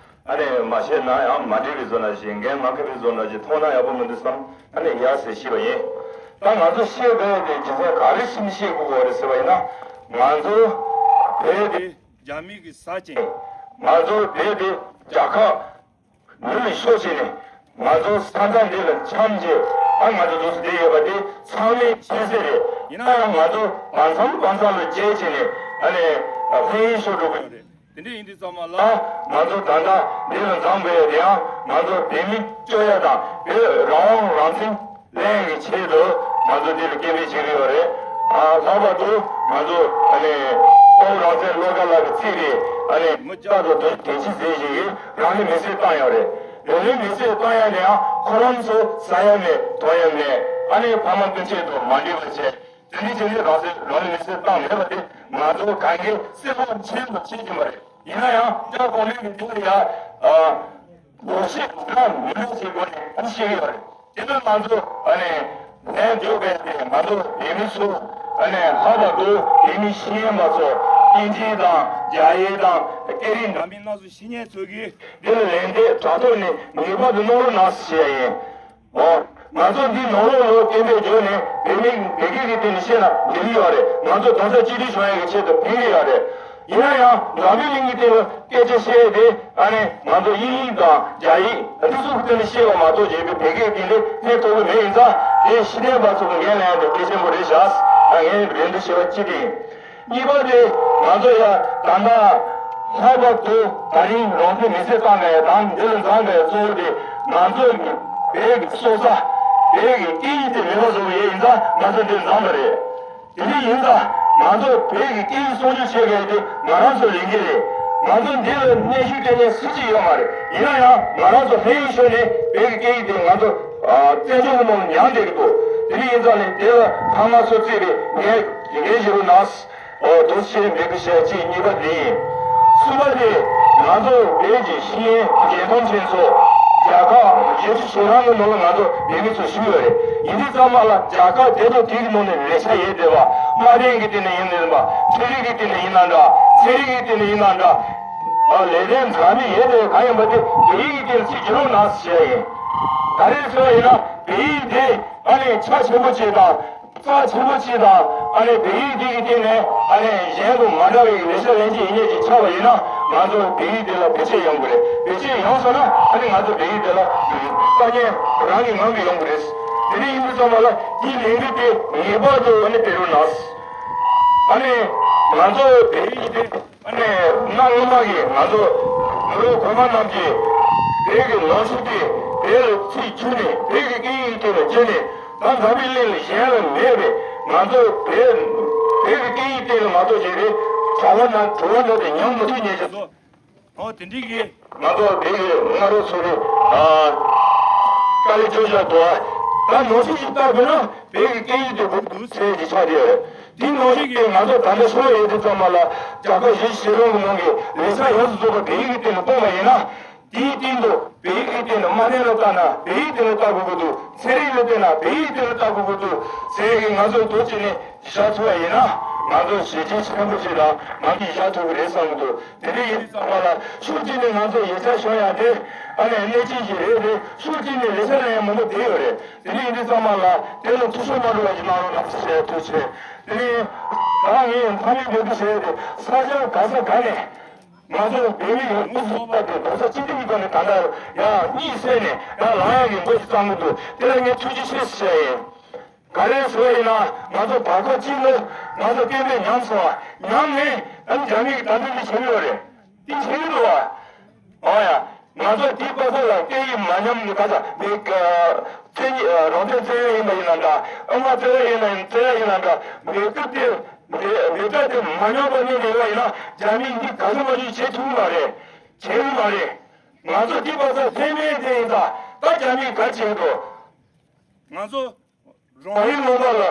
ཨ་ནི་མ་བཤད་ན་ཡང་མ་འགྲིག་པའི་བཟོ་འདྲ་ཞིག་འགན་མ་འཁུར་བའི་བཟོ་འདྲ་ཞིག་མཐོང་ན་ཡག་པོ་མི་འདུག་བསམ། ཨ་ནི་ཡ་ཟེར་ཤེས་པ་ཡིན། ད་ང་ཚོ་བཤད་དགོས་དེ་རྒྱུ་མཚན་ག་རེ་བྱས་ནས་བཤད་དགོས་གོ་རེད་ཟེར་བ་ཡིན་ན། ང་ཚོ་བོད་དེ་རྒྱ་མི་གི་ས་ཅན། ང་ཚོ་བོད་དེ་རྒྱལ་ཁབ་ནུབ་ལ་ཤོར་བྱས་ནས་ང་ཚོ་ས་མཚམས་འདི་ལ་འཁྱམས་རྗེས་ཨ་ང་ཚོ་འདུག་སེ་བསྡད་ཡོད་པ་དེ་ཚང་མས་མཁྱེན་གསལ་རེད། ཡིན་ན་ཡང་ང་ཚོ་བར་མཚམས་བར་མཚམས་ལ་བརྗེས་བྱས་ནས་ཨ་ནི་ཕན་ཡོན་ཤོར་འགྲོ་གི་ཡོད་རེད། དེ་འདྲ་ཡིན་དུས་ཙམ་པ་ལ་ང་ཚོ་ད་ལྟ་འདི་ལ་འཛོམས་དགོས་ཡ་དེ་ཡང་ང་ཚོ་བོད་མི་སྐྱོབ་ཡ་དང་བོད་རང་དབང་རང་བཙན་ལེན་གྱི་ཆེད་དུ་ང་ཚོ་འདི་ལ་སྐད་འབོད་བྱེད་ཀྱི་ཡོད་རེད། ཨ་ལྷག་པར་དུ་ང་ཚོ་ཨ་ནི་སྤོབས་རང་བཙན་བློ་དགའ་ལགས་ཀྱིས་གཙོས་པའི་ཨ་ནི་མི་སྐྱ་དང་དོན་དེ་ཕྱི་ཟེར་བཞིན་གྱི་རང་ལུས་མེར་སྲེག་བཏང་ཡོད་རེད། རང་ལུས་མེར་སྲེག་བཏང་ཡ་དེ་ཡང་ཁོ་རང་ཚོ་ཟ་ཡ་མེད་དོན་ཡ་མེད་ཨ་ནི་ཕ་མ་སྤུན་མཆེད་དང་མ་འདྲིས་པ་བྱས། དེ་འདྲའི་བྱས་ནས་རང་སྲོག་རང་ལུས་མེར་སྲེག་བཏང་མེད་པ་དེ་ང་ཚོ་གང་གི་སེམས་ཁོང་ཆེན་དུ་བྱེད་ཀྱིན་པ་རེད། ཡིན་ན་ཡང་སྐྱབས་མགོན་གྱི་འདི་ལ་ཡ་ཨ་ངོ་ཤེས་གང་མི་འདུག་ཟེར་དགོས་ནས་ཨ་ནི་བཤད་ཀྱི་ཡོད་རེད། དེ་ལ་ང་ཚོ་ཨ་ནི་ལན་འདེབས་པའི་དེ་ང་ཚོ་བོད་མི་ཚོ་ཨ་ནི་ཧ་ད་གོ་བོད་མི་ཤེས་ཡོན་པ་ཚོ་དབྱིན་ཇི་དང་རྒྱ་ཡིག་དང་སྐད་རིགས་འདྲ་མིན་སྣ་ཚོགས་ཤེས་མཁན་ཚོ་གིས་འདི་ལ་ལན་འདེབས་དྲ་ཐོག་ནས་ངེས་པར་དུ་གནང་རོགས་གནང་ཞེས་ཡིན། ཨོ། ང་ཚོ་འདི་ནང་ལོགས་ལ་སྐད་འབོད་བརྗོད་ནས་བོད་མི་བོད་སྐད་ཀྱི་སྟེང་ནས་བཤད་ན་འགྲིག་གི་ཡོད་རེད། ང་ཚོ་གདན་ས་གཅིག་སྒྲིལ་བྱུང་ཡག་གི་ཆེད་དུ་ཕན་གྱི་ཡོད་རེད། ཡིན་ན་ཡང་འཛམ་བུའི་གླིང་གི་སྟེང་ལ་སྐད་ཆ་བཤད་དེ་ཨ་ནི་ང་ཚོ་དབྱིན་ཡིག་དང་རྒྱ་ཡིག་འདི་ཚོ་གི་སྟེང་ནས་བཤད་པ་མ་གཏོགས་རྒྱལ་པོའི་བོད་སྐད་ཀྱི་སྟེང་ནས་ཕན་ཐོགས་ཀྱི་མེད། ཡིན་ཙང་དེ་ཤེས་ལྡན་པ་ཚོ་གི་འགན་ལེན་ཡ་དེ་གལ་ཆེན་པོ་རེད་བཞག་ད་ངས་རེ་འདུན་ཞུ་བ་གཅིག་དེ་ཡིན། གཉིས་པ་དེ་ང་ཚོ་ཡ་ད་ལྟ་ལྷག་པར་དུ་ད་རིང་རང་བཙན་མེར་སྲེག་བཏང་མཁན་ཡ་དང་འདི་ལ་འཛོམས་པའི་གཙོ་བོ་དེ་ང་ཚོ་གི་བོད་ཀྱི་སོ་ས་བོད་ཀྱི་སྐད་ཡིག་དེ་མེད་པ་བཟོ་གི་ཡོད། ཡིན་ཙང་ང་ཚོ་འདིར་འཛོམས་པ་རེད། དེ་འདྲ་ཡིན་ཙང་ང་ཚོ་བོད་ཀྱི་སྐད་ཡིག་སྲུང་སྐྱོབ་བྱེད་དགོས་དེ་ང་རང་ཚོའི་ལས་འགན་རེད། ང་ཚོ་འདི་ལ་གནོན་ཤུགས་སྤྲད་མཁན་སུ་གཅིག་ཡོད་མ་རེད། ཡིན་ན་ཡང་ང་རང་ཚོ་ལྷོད་ཡངས་ཤོར་ནས་བོད་ཀྱི་སྐད་ཡིག་དེ་ང་ཚོ་བཙན་བྱོལ་གྱི་ནང་ལ་ཉར་བསྡད་ཀྱི་འདུག་དེ་འདྲ་ཡིན་ཙང་ནས་དེ་ལ་ཕ་མ་ཚོ་གཙོས་པའི་ངས་ལས་འགན་བཞེས་རོགས་གནང་། ཨོ་དེ་ཤེས་མེད་ཀི་ཤེས་ཅིག་གཉིས་པ་འདི་ཡིན། གསུམ་པ་དེ་ང་ཚོ་བོད་ཀྱི་ཤེས་ཡོན་འགན་འཁུར་ཅན་ཚོ་རྒྱལ་ཁབ་གཞིས་བྱེས་ཆེ་རང་གི་ནང་ལ་ང་ཚོ་བོད་མི་ཚོ་བཞུགས་ཡོད་རེད། ཡིན་དུས་ཙམ་པ་ལ་རྒྱལ་ཁབ་དེ་དང་དེ་གི་ནང་ནས་ལས་བྱ་ཡོད་བསྡད་པ། དམའ་འབེབས་ཀྱི་སྟེང་ནས་ཡིན་ནའང་འདྲ། ཚན་རིག་གི་སྟེང་ནས་ཡིན་ནའང་འདྲ། ཚན་རིག་གི་སྟེང་ནས་ཡིན་ནའང་འདྲ། ཨ་ལས་དོན་འདྲ་མིན་ཡོད་བསྡད་གང་ཡིན་པ་དེ་བོད་ཡིག་གི་སྟེང་ལ་ཅིག་བསྒྱུར་རོགས་གནང་ཞེས་ཡིན། ག་རེ་ཟེར་བ་ཡིན་ན་བོད་ཡིག་དེ་ཨ་ནི་ཆ་ཆེན་པོ་ཅིག་དང་། རྩ་ཆེན་པོ་ཅིག་དང་ཨ་ནི་བོད་ཡིག་འདི་གི་སྟེང་ནས་ཨ་ནི་གཞན་དང་མ་འདྲ་བའི་ལས་བྱ་ལེན་རྒྱུ་ཡིན་ངེས་ཅིག་ཆགས་པ་ཡིན་ན་ང་ཚོ་བོད་ཡིག་འདི་ལ་བེད་སྤྱོད་ཡོང་གི་རེད། བེད་སྤྱོད་ཡོང་སོང་ན་ཨ་ནི་ང་ཚོ་བོད་ཡིག་འདི་ལ་དཀའ་ངལ་རང་གི་ངང་གིས་ཡོང་གི་རེད། དེ་འདྲ་ཡིན་དུས་ཙམ་པ་ལ་འདིའི་ལས་འགུལ་དེ་ངེས་པར་དུ་ཨ་ནི་སྤེལ་རོགས་གནང་། ཨ་ནི་ང་ཚོ་བོད་ཡིག་འདི་ཨ་ནི་གནའ་སྔ་མ་གི་ང་ཚོ་མི་རབས་གོང་མ་རྣམས་ཀྱིས་བོད་ཀྱི་ལོ་རྒྱུས་དེ་བོད་ལ་ཚིག་བསྒྱུར་ནས་བོད་ཀྱི་སྐད་ཡིག་དེ་ལ་བསྒྱུར་ནས། ད་འཛམ་བུའི་གླིང་ལ་གཞན་ལ་མེད་པའི་ང་ཚོ་བོད་བོད་ཀྱི་སྐད་ཡིག་སྟེང་ལ་མ་གཏོགས་གཞན་པའི་གྲྭ་པ་དང་གྲུབ་པ་འདྲ་དེ་ཉམས་མི་ཐུབ་ཉེན་ཆེ་སོང་། ཨོ་དེ་འདྲའི་གི་ང་ཚོ་བོད་ཀྱི་སྔ་རབས་ཚོ་རེད། ཨ་དཀའ་ལས་ཁྱོད་ཅག་འདུག་ཨ། ད་ནང་བཞིན་ཞིག་བལྟ་དགོས་ན་བོད་ཀྱི་སྐད་ཡིག་དེ་དགོས་འདུག་ཟེར་གྱི་ཆགས་བསྡད་ཡོད་རེད། དེ་ནང་བཞིན་གྱི་ང་ཚོ་ད་ལྟ་ཤོར་ཡོད་དུས་ཙམ་པ་ལ་རྒྱལ་ཁབ་གཞིས་བྱེས་གྲོང་གི་ནང་གི་ལས་བྱ་ཡོངས་སུ་རྫོགས་པ་བོད་ཡིག་གི་སྟེང་ལ་སྤུངས་པ་ཡིན་ན། དེའི་སྟེང་དུ་བོད་ཡིག་གི་སྟེང་དུ་མ་ནས་ལ་ལྟ་ན་བོད་ཡིག་སྟེང་ལ་ལྟ་དགོས་ཀྱི་འདུག་ཚན་རིག་ལ་བལྟས་ན་བོད་ཡིག་སྟེང་ལ་ལྟ་དགོས་ཀྱི་འདུག་ཟེར་གྱི་ང་ཚོ་འདུག་ཅེས་ནས་བཞག་ཐུབ་པ་ཡིན་ན་ང་ཚོ་གཞིས་བྱེས་ཆེན་པོ་ཞིག་ལ་ང་ཚོ་བཞག་ཐུབ་ཀྱི་རེད་བསམ་གྱི་འདུག་དེ་འདྲ་ཡིན་དུས་ཙམ་པ་ལ་ཕྱོགས་གཅིག་ནས་ང་ཚོ་ཡིག་ཆ་ཤོང་ཡག་དེ་ཨ་ནི་གནད་ཆེན་ཞིག་རེད་དེ། ཕྱོགས་གཅིག་ནས་ལས་བྱ་ལ་ཡང་མང་པོ་བསྡད་ཡོད་རེད། དེ་འདྲ་ཡིན་དུས་ཙམ་པ་ལ་དེ་ལ་འཐུས་ཤོར་མ་འགྲོ་བ་ཞིག་གནང་རོགས་གནང་ཟེར་ཐུགས་ཆེ། དེ་ནས་ད་ངས་མཐའ་མའི་འབོད་སྐུལ་བྱས་ཏེ་ས་ཆ་ག་ས་ག་ནས། ང་ཚོ་བོད་མི་ཡོངས་སུ་རྫོགས་པ་དེ་རྡོག་རྩ་གཅིག་སྒྲིལ་གྱི་སྒོ་ནས་ད་ལྟ་ཡང་གཉིད་སད་ནས་ཡང་ལངས་ཡག་གི་འགོ་ཞིག་བརྩམས་ཀྱི་འདུག་དེ་ལ་ངས་ཐུགས་རྗེ་ཆེ་ཞུ་ཡ་ཡིན། ག་རེ་ཟེར་བ་ཡིན་ན་ང་ཚོ་བར་སྐབས་གཅིག་ལ་ང་ཚོ་སྐད་འབོད་ཉམས་སོང་བ། ཉམས་ནས་ཨ་ནི་རྒྱ་མི་གིས་ད་དུང་འདི་བྱེད་ཀྱི་ཡོད་རེད། འདི་བྱེད་ཀྱི་འདུག་བ། ཨོ་ཡ། ང་ཚོ་འདི་པ་ས་ལ་སྐད་ཡིག་མ་ཉམས་ནས་ག་ས་མི་ཀ་བཙན་ཉི་རང་བཙན་བཙན་གཡོག་ཡིན་པ་ཡིན་ན་འདྲ། ཨ་མ་བཙན་གཡོག་ཡིན་ན་ཡིན་བཙན་གཡོག་ཡིན་ན་འདྲ། མི་སྐད་དེ་མི་མི་སྐད་དེ་མ་ཉམས་པ་ནས་རེ་བ་ཡིན་ན་རྒྱ་མིས་འདི་ག་ས་མ་བྱུང་བྱེད་ཐུབ་མ་རེད། བྱེད་གི་མ་རེད། ང་ཚོ་འདི་པ་ས་ལྷད་མེད་དེ་ཡིན་ད་ད་རྒྱ་མིས་ག་བྱེད་འགྲོ། ང་ཚོ་རང་རེའི་ལུང་པ་ལ།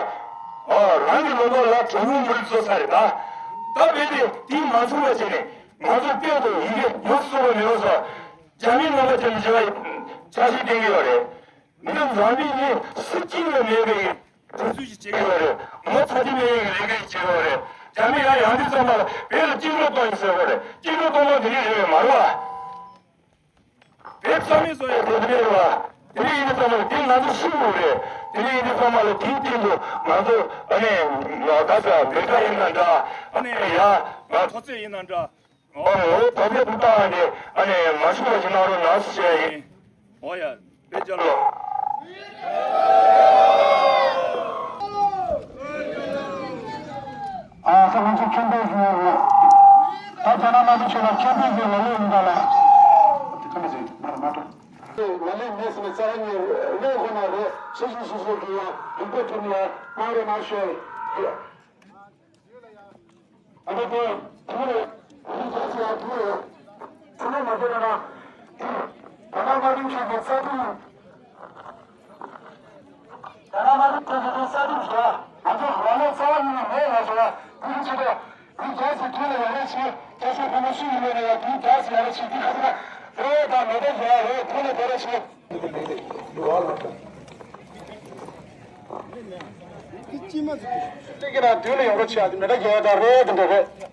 ཨ། རང་གི་ལུང་པ་ལ་གྲུ་མོ་འབུར་བཟོ་ས་རེད་ད། ད་བོད་དེ་དེའི་མ་མཚུངས་པ་བྱས་ནས་ང་ཚོ་སྐད་དང་ཡི་གེ་ཡོངས་སུ་རྫོགས་པ་མེད་པ་བཟོ། རྒྱ་མིའི་ལུང་པ་དེ་མི་བྱེད་པའི་འཆར་གཞི་བཏིང་གི་ཡོད་རེད། འདི་འཛམ་བུའི་གླིང་སུ་གཅིག་ལ་མེད་པའི་གྲུ་ཚུལ་ཞིག་བྱེད་ཀྱི་ཡོད་རེད། མི་ཚ་གྲང་མེད་པའི་ལས་ཀ་ཞིག་བྱེད་ཀྱི་ཡོད་རེད། རྒྱ་མི་ཡང་ཡང་དུས་ཙམ་པ་ལ་བོད་ལ་བཅིངས་འགྲོལ་གཏོང་ཡིན་ཟེར་བ་རེད། བཅིངས་འགྲོལ་གཏོང་མ་དེ་རིང་རེད་པས་མ་རེད་བ། བོད་རྩ་མེད་བཟོ་ཡག་དེ་མེད་རེད་བ། དེ་ཡིན་ཙང་མ་དེ་ང་ཚོ་ཤི་དགོས་རེད། དེ་ཡིན་ཙང་མ་ལ་དེའི་སྟེང་དུ་ང་ཚོ་ཨ་ནི་ད་ལྟ་མེ་ཁ་ཡིན་ན་འདྲ། ཨ་ནི་ཡ་ང་ཐོག་བརྩེགས་ཡིན་ན་འདྲ། ཨོ་ད་ལྟ་དུ་བཏང་ནས་ཨ་ནི་མ་ཤི་བ་ཞིག་གནང་རོགས་གནང་ཞེས་ཡིན། ཨོ་ཡ། དཔེ་ཅག་ལོ། ཨ་ས་ང་ཚོ་ཁྱོད་པའི་ཞུ་ཡ་རེད། ད་ད་ན་མ་ཚོ་ཁྱོད་ལ་ཁྱོད་པའི་ཞུ་ལ་ལོ་ཡིན་ད་ལ། དེ་ཁ་མི་ཟིན་མ་རེད་མ་འགྲོ། ལ་ལས་མེད་ཟེར་ནས་རྩ་བ་ཉིད་ལས་ཁོ་ན་རེད། སོ་སོ་སོ་སོ་གི་ཡ་རིག་པ་ཐུབ་ནས་ཡ་གནང་རོགས་གནང་ཞུ་ཡ་རེད། ཨ་ད་དེ་དེ་རེད། དེ་རྒྱ་ཆེ་ཡ་དེ་རེད། ཚུར་ལོག་མ་བྱས་ན་ན། ད་ལྟ་མ་རིམ་ཆེན་པོ་ས་ཐུབ། ད་ལྟ་མ་རིམ་ཆེན་པོ་ས་ཐུབ་བྱས། ང་ཚོ་ལ་ལས་རྩ་བ་ཉིད་ནས་མེད་ལ་ཟེར་བ་དེ་རིང་ཆེ་པོ། དེ་རྒྱ་ཆེ་དེ་ལ་ཡ་རེ་ཆེ། རྒྱ་ཆེ་ཕ་མ་སུ་ཡིན་ནས་ཡ་དེ་རྒྱ་ཆེ་ཡ་རེ་ཆེ་དེ་ཁ་ཚ་རེད། ད་མེད་ད་ཟེར་བ་རེད། དེ་ལ་དེ་རེ་ཆེ། ཅི་མ་ཟིག་ཅིག་གི་ན་དུས་ལ་ཡོང་རོགས་བྱས་ཨ་ཙི་མེ་ད་རྒྱལ་བ་དང་རེད་དེ་འདྲ་རེད།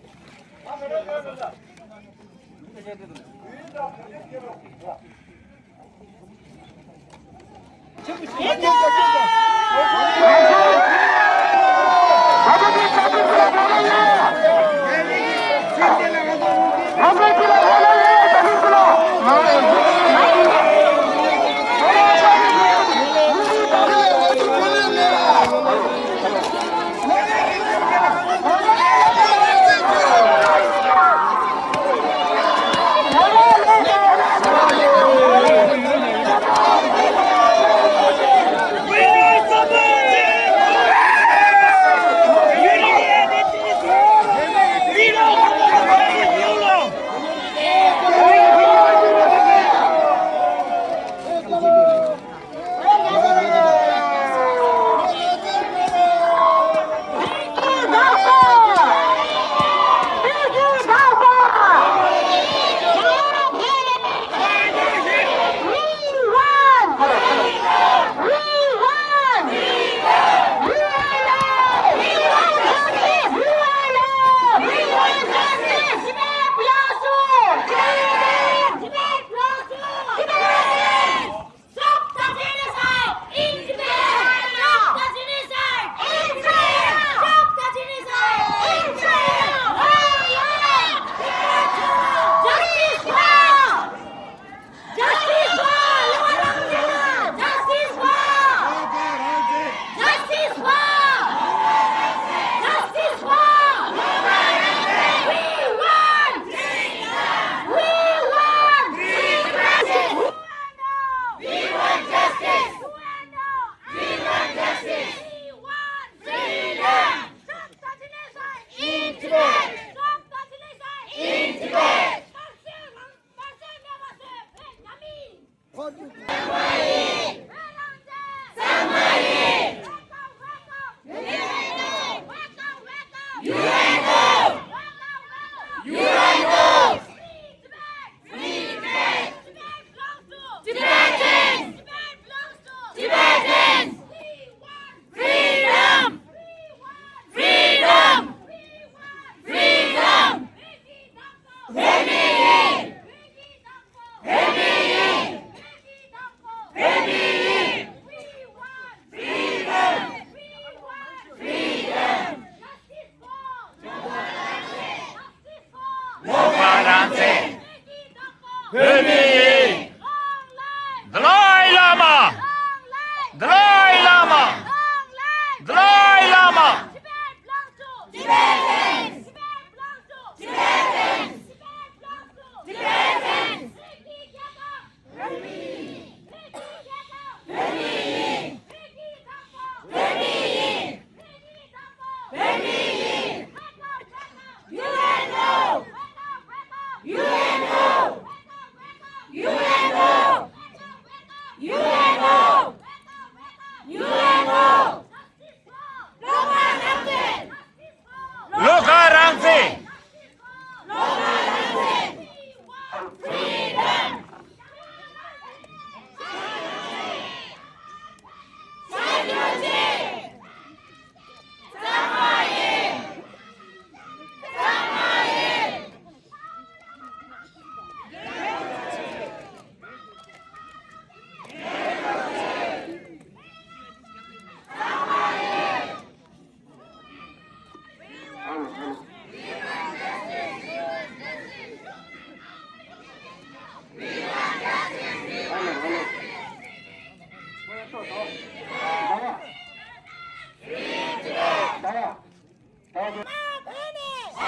རྒྱ་དམར་བོད་ནས།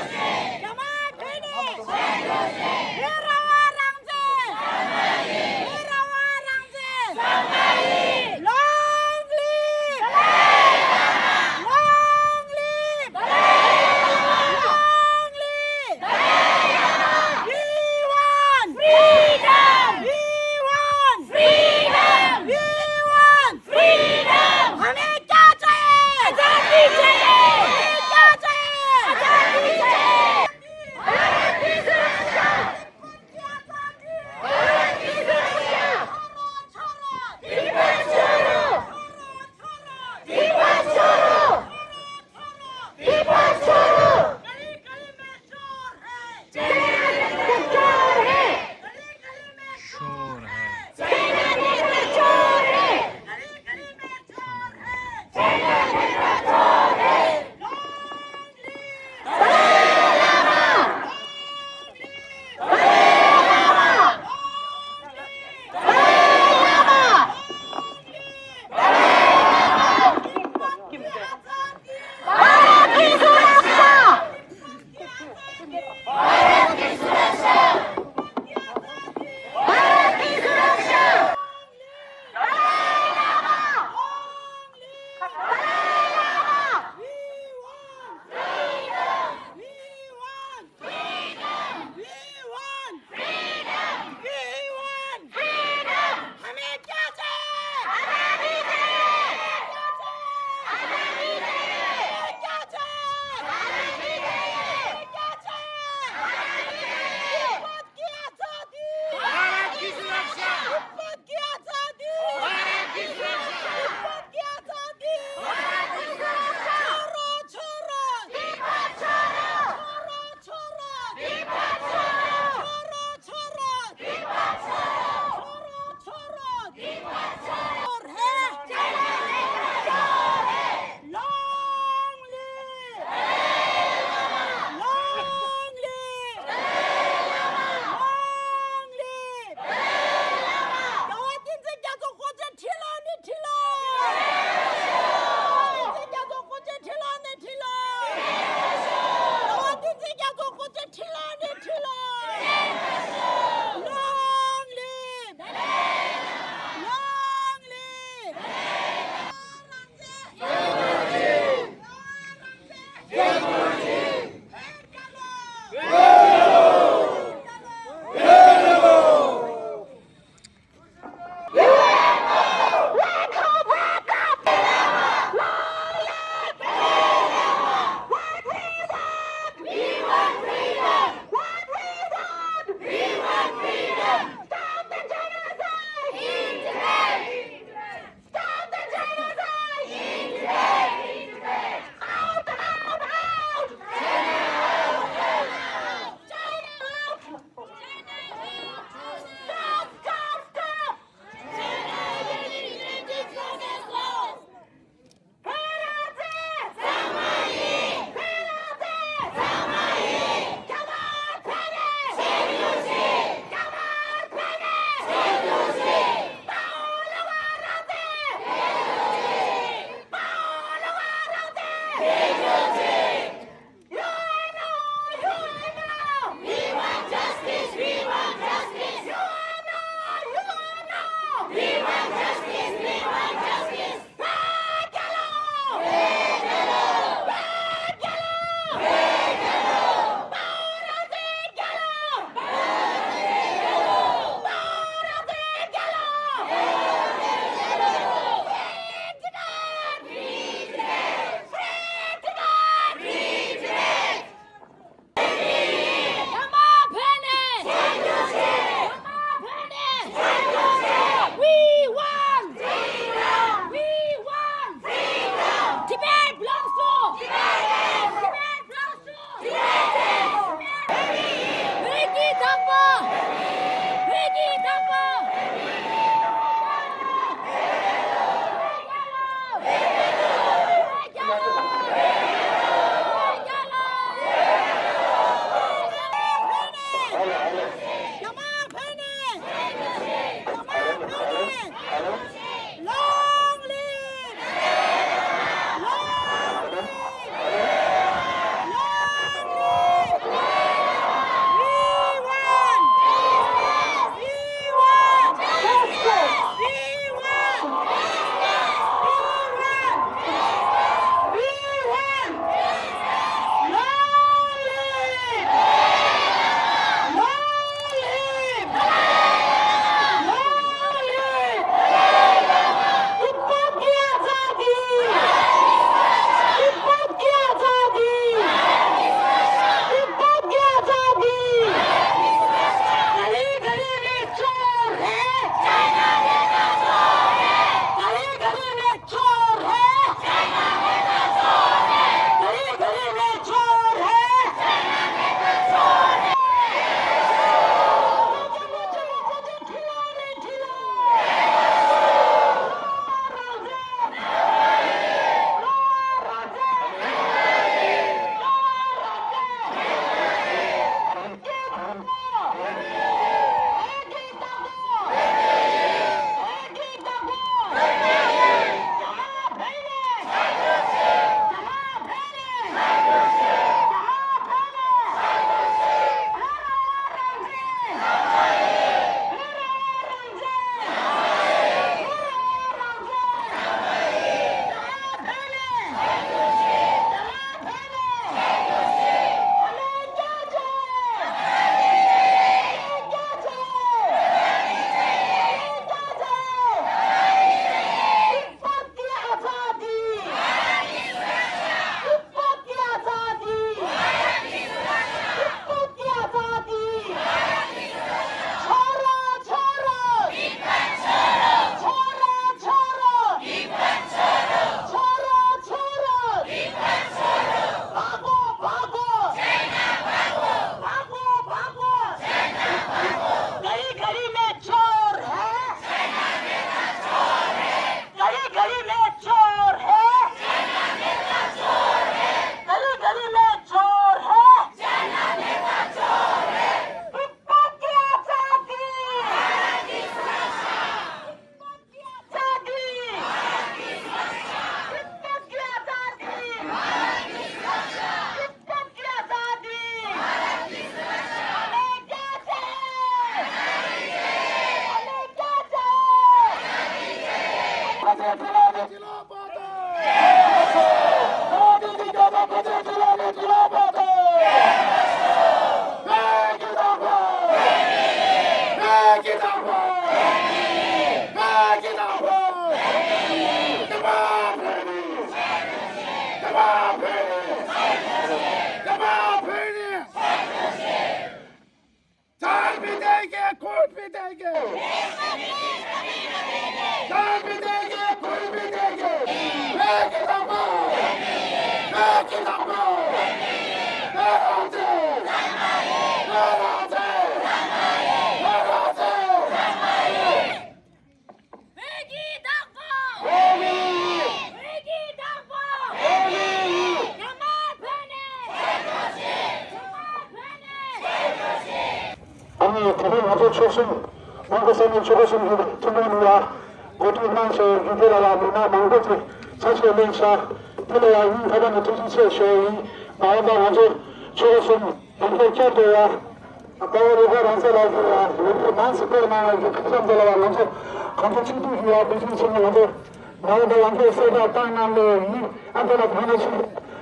རྒྱ་དམར་བོད་ནས། བོད་རང་དབང་རང་བཙན། བོད་རང་དབང་རང་བཙན། Long live! Long live! Long live! We want freedom! We want freedom! We want freedom! हमें क्या चाहिए? आजादी चाहिए! हमें क्या चाहिए? आजादी चाहिए! भारत की सुरक्षा! भारत की सुरक्षा! तिब्बत छोड़ो! तिब्बत छोड़ो! तिब्बत छोड़ो! गली गली में चोर है! चाइना नेता चोर है! गली गली में चोर है! चाइना नेता चोर है! गली गली में चोर है! चाइना नेता चोर है! Long live! दलाई लामा! दलाई लामा! दलाई लामा! भारत की सुरक्षा! भारत की सुरक्षा! भारत की सुरक्षा! दलाई लामा! दलाई Lama! We want freedom! We want freedom! We want freedom! We want freedom! हमें क्या चाहिए? आजादी चाहिए! हमें क्या चाहिए? आजादी चाहिए! हमें क्या चाहिए? आजादी चाहिए! हमें क्या चाहिए? आजादी चाहिए! तिब्बत की आजादी! भारत की सुरक्षा! तिब्बत की आजादी! भारत की सुरक्षा! तिब्बत की आजादी! भारत की सुरक्षा! छोड़ो, छोड़ो! तिब्बत छोड़ो! छोड़ो, छोड़ो! तिब्बत छोड़ो! छोड़ो, छोड़ो! तिब्बत छोड़ो! छोड़ो, छोड़ो! तिब्बत छोड़ो! चोर है! चाइना नेता चोर है! Long live! Long live! Long live! རྒྱལ་བ་བསྟན་འཛིན་རྒྱ་མཚོ་དབུ་ཁྲིད་ལ་ནི་ཁྲི་ལོ། རྒྱལ་བ་བསྟན་འཛིན་རྒྱ་མཚོ་དབུ་ཁྲིད་ཁྲི་ལོ་ནས་ཁྲི་ལོ། རྒྱལ་བ་བསྟན་འཛིན་རྒྱ་མཚོ་དབུ་ཁྲིད་ཁྲི་ལོ་ནས་ཁྲི་ལོ། Long live! Long live! Stop the genocide! In Tibet! In Tibet! Out! Out! Out! China out! China out! Stop! Stop! Stop! China is taking protest laws! བོད་ནས། རྒྱ་དམར་བོད་ནས། ཆར་པའི་དེ་གའི་ཁུར་པའི་དེ་གའི། ཆར་པའི་དེ་གའི་ཁུར་པའི་དེ་གའི། བོད་ཀྱི་བདག་པོ། བོད་ཀྱི་བདག་པོ། བོད་རང་བཙན། བོད་རང་བཙན། བོད་རང་བཙན། བོད་ཀྱི་བདག་པོ། བོད་མི། བོད་ཀྱི་བདག་པོ། བོད་མི། རྒྱ་དམར་བོད་ནས། རྒྱ་དམར་བོད་ནས། ཨ་ནི་དེ་རིང་ང་ཚོ་ཆོལ་གསུམ་མོན་གྷོ་ས་གནས་ཆོལ་ཁ་གསུམ་གྱི་ཐུན་མོང་མིང་ལ་གོ་སྒྲིག་གནང་བྱས་ཡོད་རྒྱུ་དེ་ལ་ཡང་མི་སྣ་མང་པོ་ཅིག་ཆ་ཤས་ལེན་ཤག་དེ་ལ་ཡང་སྙིང་ཐག་པ་ནས་ཐུགས་རྗེ་ཆེ་ཞུ་ཡ་ཡིན། མ་འོངས་པ་ང་ཚོ་ཆོལ་ཁ་གསུམ་ཡར་རྒྱས་བསྐྱར་དུ་ཡ། དཔའ་བོ་བློ་དགའ་རང་བཙན་ལགས་ཀྱིས་ཡང་ལོ་རྒྱུས་མང་ཙམ་བཀོད་གནང་བའི་ཁ་བྱང་འདི་ལ་ཡང་ང་ཚོ་གང་ཐུབ་ཅི་ཐུབ་ཀྱིས་ཡང་འབད་བརྩོན་བྱས་ནས་ང་ཚོ་ནང་པ་ལམ་ཁའི་གསལ་བསྒྲགས་བཏང་གནང་ལེ་ཡིན། ཨ་ཁོ་ལ་གང་ལ་ཕྱིན་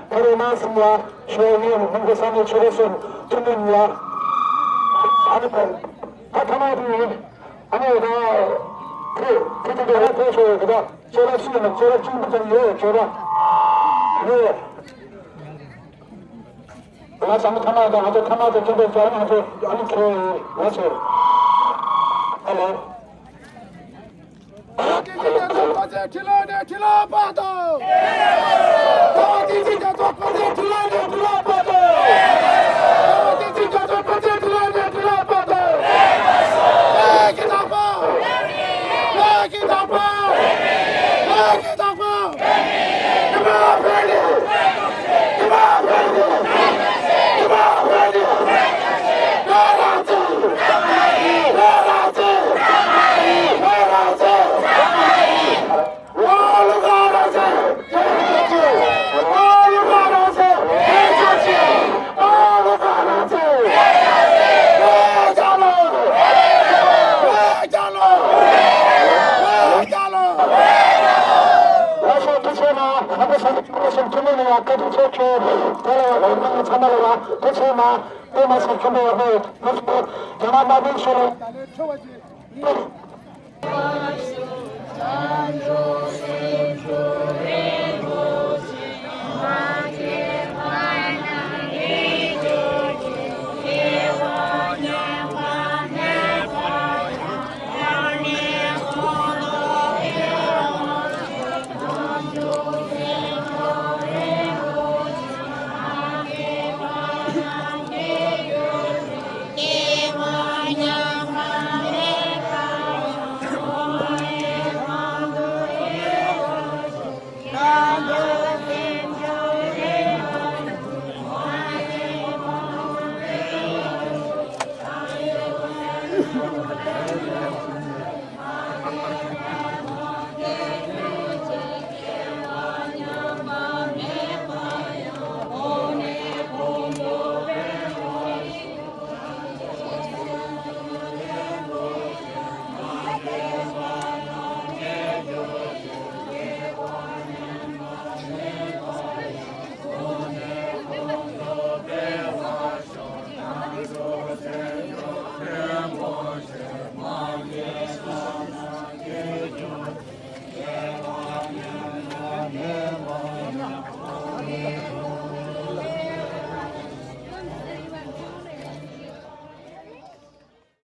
ཕ་རོལ་གནང་ཟིན་ཡ་ཞུ་ཡ་ཡིན། མོན་གྷོ་ས་གནས་ཆོལ་ཁ་གསུམ་ཐུན་མོང་ཡ། ཨ་ནི་ད་ད་ཐ་མ་དེ་ཡིན། ཨ་ནི་ད་ཁོས་ཁོས་དེ་འདྲ་ཧ་གོ་ཆོག་ཡོད་གི། ད་ཅོ་ལགས་སུ་ཡིན་ན་ཅོ་ལགས་གཅིག་པུ་ཙམ་ཡོད་ཅོ་ལགས་ཡོད། ང་ཚང་མ་ཐ་མ་དང་ང་ཚོ་ཐ་མ་དང་སྐྱེ་འདས་ཀྱང་ང་ཚོ་ཨ་ནི་ཁྱེད་ང་ཚོ་ཨ་ལེ། ཁྲི་ལོ་ནས་ཁྲི་ལོ་བར་དུ། ཁྲི་ལོ་ནས་ཁྲི་ལོ་བར་དུ། བོད་ཀྱི་བདག་པོ། བོད་ཀྱི་བདག་པོ། བོད་ཀྱི་བདག་པོ། ལགས་སོ། ཐུགས་རྗེ་གནང་། ཨ་ཁུ་ས་ཆུ་ཁུ་སུམ་ཐུན་མོང་མ་ཡིན་པའི་བཀའ་དྲིན་ཆེ་ཞུ། དེ་ལ་ཡང་ཚང་མ་ལ་ཡང་ཐུགས་རྗེ་གནང་། དེ་མ་ཟད་ཁྱིམ་པ་ཡག་པོ་ཡོད་ཐུགས་རྗེ་གནང་། དེ་ན་མ་བདེ་ཤོ་ལ།